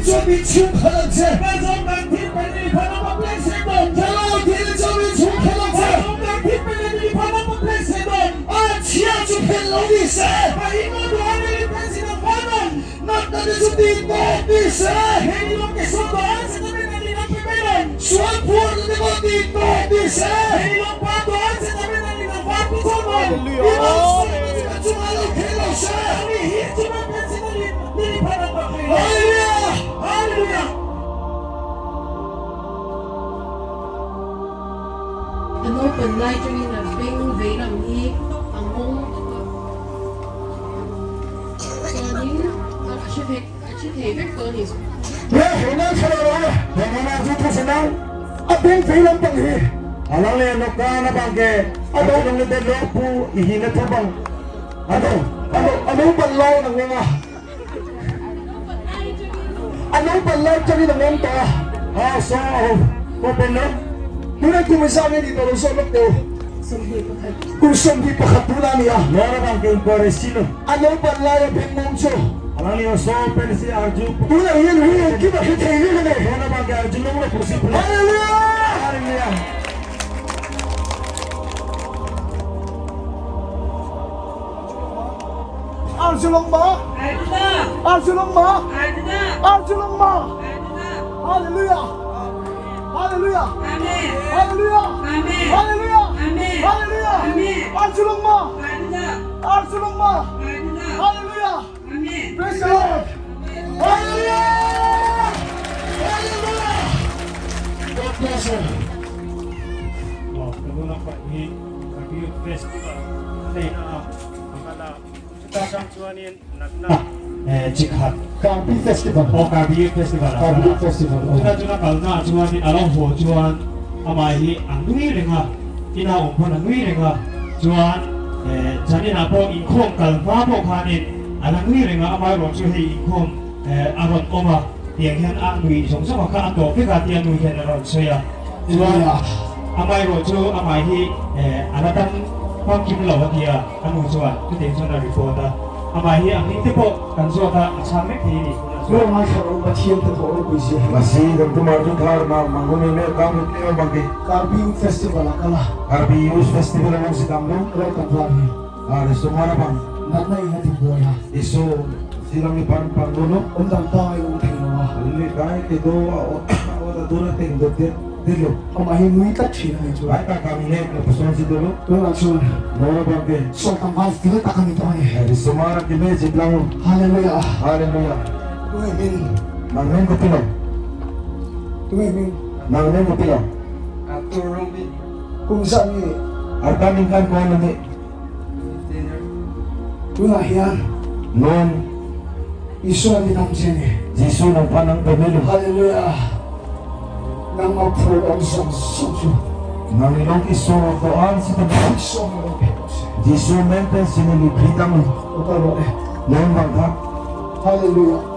chuan min chhung khalh ang che. Hello dil chuan min chhung khalh ang che. A chhia chu phelh lo ni se. Natna te chu tih tawp ni se. Sual phuarna te pawh tih tawp ni se. I malsawmna chu ka chungah lo thei lo se. Hallelujah! A naupan lai tangin a beng vei lam hi a nghawng chuanin a hre vek a hre thei vek tawh a ni. He hona thla lo a, he hona chu thu hre nang a beng vei lam pang hi. A lo le no ka na bang ke a do nang le lo pu i hi na thu bang a do a do a naupan lai na nghawng a a naupan lai tangin a nghawng tawh a. A so ko pen lo. Tunah kum zah nge tih tawh lo zawk lawk teh u. Kum 21 tuna a ni a. Nora bang ke in si lo. A naupan laia beng mawng chu. Alani o so pen si arju. Tunah hian ri engkim a hre thei reng a ni. Nora bang ke arju lung lo pu si pula. Hallelujah! Hallelujah! Arju long ma. Arju long ma. Arju long ma. Hallelujah! Hallelujah! Hallelujah! Hallelujah! Hallelujah! Arju long ma. Arju long ma. Hallelujah! Praise the Lord! Hallelujah! Hallelujah! God bless you. Aw, ka nu lamah hi Karbi Youth Festival a neihna a a kal a, chuta chang chuanin natna chi khat Karbi Festival. Aw, Karbi Youth Festival a kal a, Karbi Youth Festival, aw. Chutah chuan a kalna ah chuanin a lo haw chuan amah hi a nui reng a, ina awm pawn a nui reng a, chuan zaninah pawh inkhawm kal hma pawh khanin a la nui reng a, amaherawh chu hei inkhawm a rawn awm a, tiang hian a nui zawng zawng a kha a tawp vek a tia nu hian a rawn sawi a. Chuan amaherawh chu amah hi a la dam famkim lo a ti a, a nu chuan chutiang chuan a report a, amah hi a hming te pawh kan zawt a, a chhang vek thei a ni tunah chuan. Rawng ngaithla rawh Pathian te thawh ropui zia hi. Masi kan tumah chu thar ma manguni me kang mit leo bang ki. Karbi Youth Festival a kal a. Karbi Youth Festival a nung si dam lo. Rawng kan var hi. A ri sumara bang. Natna in a ti buai a. Isu silang ni pan pang lo. Awm dang pangai awm thei lo a. Li kai ke do a o ta dura teng do te te lo. Amah hi nui tlat thin a ni chu. Ai ka kam ne na pason si do lo. Tunah chuan. Nora bang ke. Saw tam vai fil tak a ni tawh a ni. Ri sumara ki me jitlang. Hallelujah. Hallelujah. Tunge min. Nang neng ko pilo. Tunge min. Nang neng ko pilo. Kum zah nge ni? Arta min kan ko ano ni? Tunah hian. Noon. Isua ni dam che ni. Jesu nang phan ang pamilo. Hallelujah. Nang ma phur awm zawng zawng chu. Nang ilong iso doan si tam. Iso ma lo pe se. Jesu men pen sinili britang. O ka ro le. Noon bang tha. Hallelujah.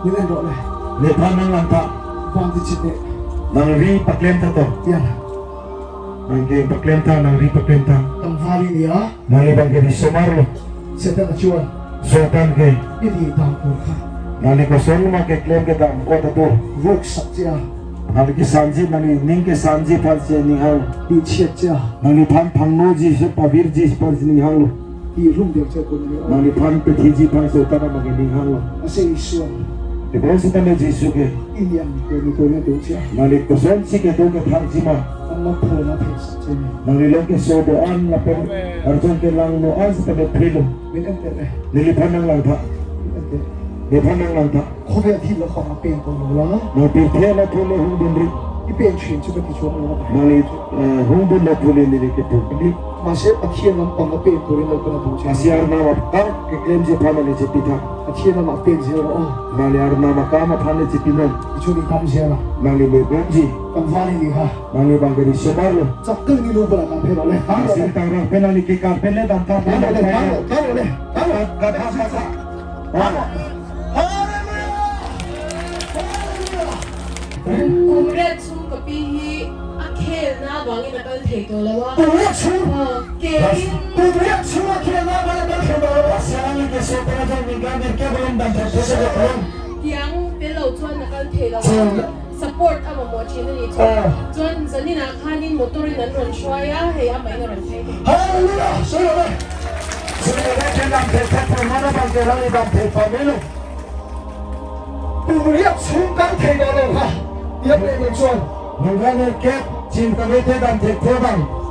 Ni len ro le. Le phan nang lang tha. Van ti chite. Nang ri paklem tha to. Yan. Nang ke paklem tha nang ri paklem tha. Tang vali ni a. Nang le bang ke di somar lo. Setan a chuan. Sotan ke. I di dang tur kha. Nang le ko son ma ke klem ke dang o ta tur. Ruk sak che a. Nang le ke sanji nang le ning ke sanji phan se ning hang. Ti chiat che a. Nang le phan phang no ji se pavir ji phan se ning hang lo. Ti rum deuh che kun ni. Nang le phan pe thi ji phan se ta ma ke ning hang lo. A se isuan. Te bon se ta me Jesu ke. I niang ke ni to ne tu che a. Nang le ko son si ke to ke thang ji ma. Ang ma pho na phe sak che ni. Nang le long ke so do an la pen arjun ke lang no an se ta me philo. Min en te le. Ni le phan nang lang tha. Min en te. Le phan nang lang tha. Khawvel thil lo pang a pen ko lo la. Nang pi the la thu le hung bun ri. I pen thin chu ka ti chuang lo. Nang le hung bun la thu le ni le ke pu. Mahse Pathian lam pang a pen turin lo kan a duh che. Asi ar na ma ka ke klem je phan le je pi tha. Pathian lam a pen zel rawh aw. Nang le ar na ma ka ma phan le je pi non. I chu ni tam zel a. Nang le me bom ji. Kan van ni ha. Nang le bang ke ri somar lo. Chak tel ni lu bala kan phe ro le. Asin tang rang pen ani ke kar pen le dam ta pen le ka ro ka ro le. Ka ro ka tha ka tha. Kum riat chhung ka pi hi a khelna avangin a kal thei tawh lo a. Kum riat chhung? Ke in. Kum riat chhung a khelna avangin a kal thei tawh lo a. Tiang tel lo chuan a kal thei lo a, support a mamawh thin a nih chu. Chuan zaninah khanin motor in an rawn hruai a, hei amah in a rawn phei thei. Hallelujah! Sawi lo e. Kum riat chhung kal thei tawh lo kha tiang leh mai chuan.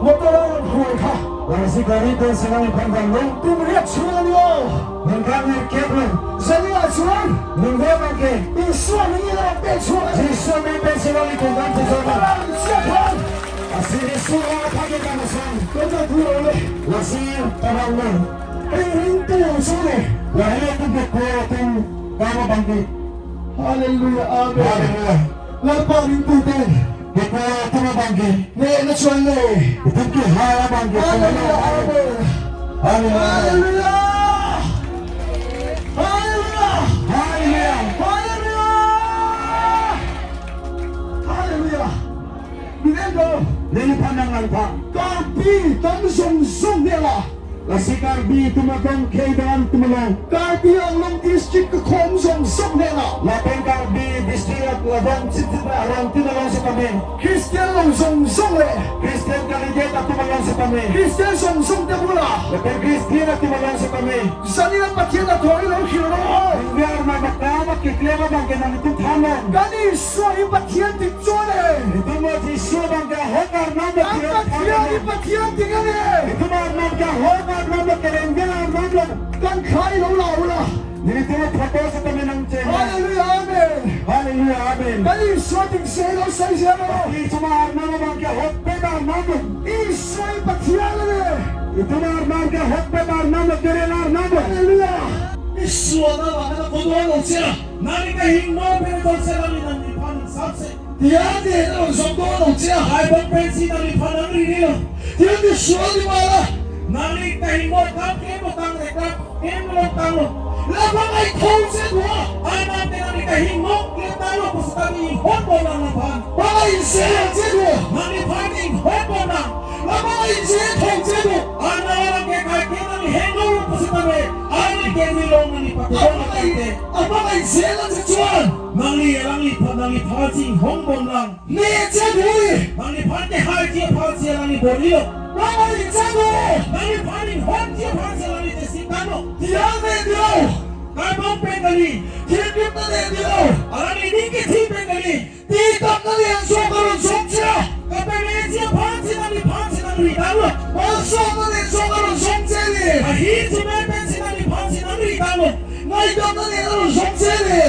Motor a rawn hruai kha. Kum riat chhung a ni aw. Zaninah chuan Isua mingin a rawn pek chhuak a ni. Motor a rawn chiah khan. Kan la thu lo le. Hei ringtu chu ni. Hallelujah Amen. Lalpa ringtu ten. Hnehna chuan le. Hallelujah Amen. Hallelujah. Hallelujah. Hallelujah. Hallelujah. Min en lo. Karpi tam zawng zawng hnenah. Karpi Anglong District ka khawm zawng zawng hnenah. Kristian lo zawng zawng leh. Kristian zawng zawng te bulah. Zanina Pathian a thaw i lo hrilh rawh aw. Kan Isua hi Pathian dik chuan e. Kan Pathian hi Pathian dik a ni. Kan thla i lo la ula. Hallelujah Amen. Kan Isua dik zia i lo sawi zel rawh. Isua hi Pathian a ni. Hallelujah. Isua na vang a khaw dawn lo che a. Tiang nen a rawn zawm dawn lo che a. Tiang ti sual ni mah la. La va ngaih tho che duh a. Va ngaih zel che duh a. La va ngaih zel tho che duh. A va ngaih zel a che chuan. Hneh che duh a ni. Va ngaih che duh. Thiam leh ni lo. Thinrimna leh ni lo. Tihtakna lian zawk a rawn zawm che a. Malsawmna lian zawk a rawn zawm che a ni. Ngaihdamna lian a rawn zawm che a ni.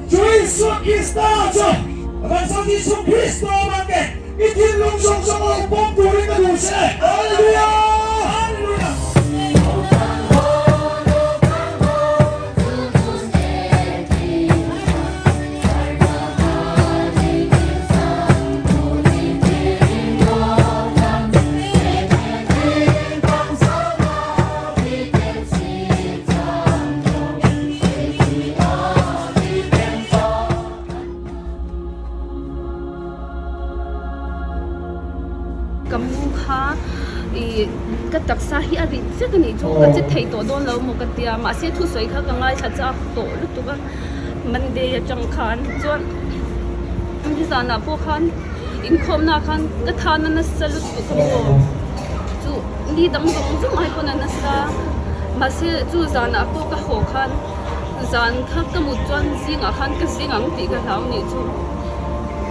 Chu Isua Krista chu. I thinlung zawng zawng lo pawm turin ka duh che. Hallelujah! Hallelujah! Ka mu kha ih ka taksa hi a rit vek a nih chu ka che thei tawh dawn lo maw ka tia mahse thusawi kha ka ngaithla chak tawh lutuk a Monday atang khan chuan nizanah pawh khan inkhawmna khan ka thana nasa lutuk a maw chu ni dang zawng zawng ai pawn a nasa mahse chu zanah pawh ka haw khan. Zan kha ka mut chuan zingah khan ka zing ang tih ka hlau nih chu.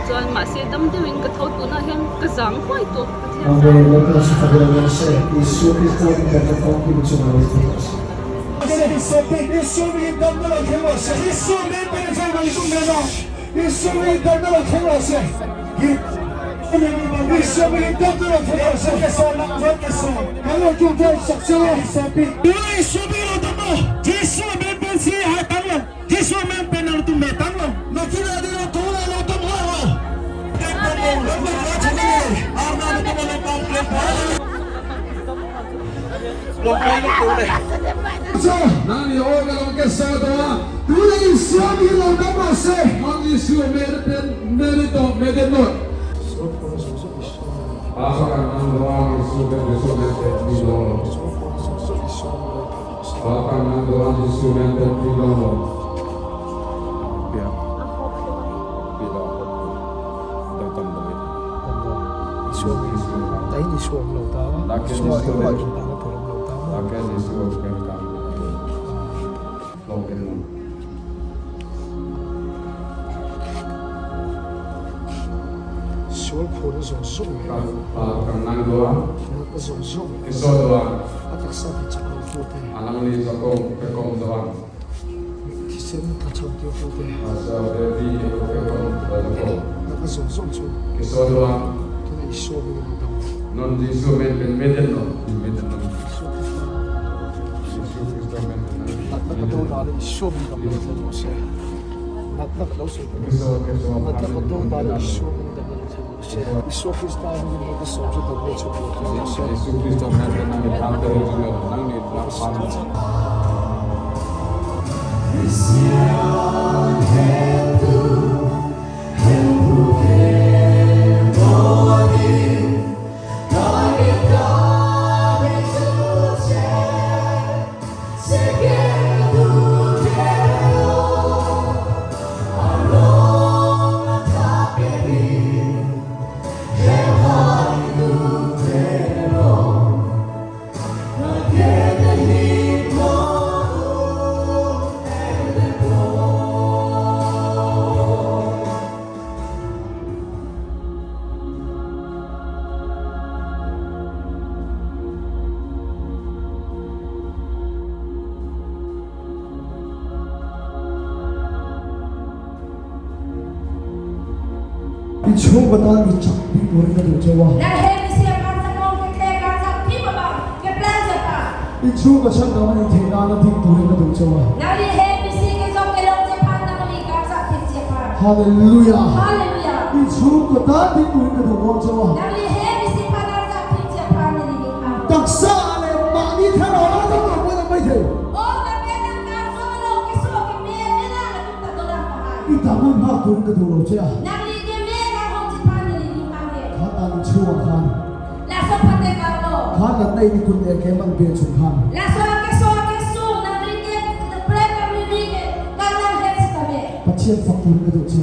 Chuan mahse dam deuhin ka tho tunah hian ka zang huai tawh Pathian zang. I chhungkaw tan mi chak bik turin ka duh cheu a. I chhungkaw chhan dam a nih theih nana ding turin ka duh cheu a. Hallelujah! I chhungkaw tan ding turin ka duh dawn cheu a. Taksa leh mahni thlarau lama dam lo pawhin an mai thei. I dang an nghak turin ka duh lo che a. Kha tan in chhungah khan. Kha natna in i kut leh ke man ve chung khan. Pathian fak turin ka duh che.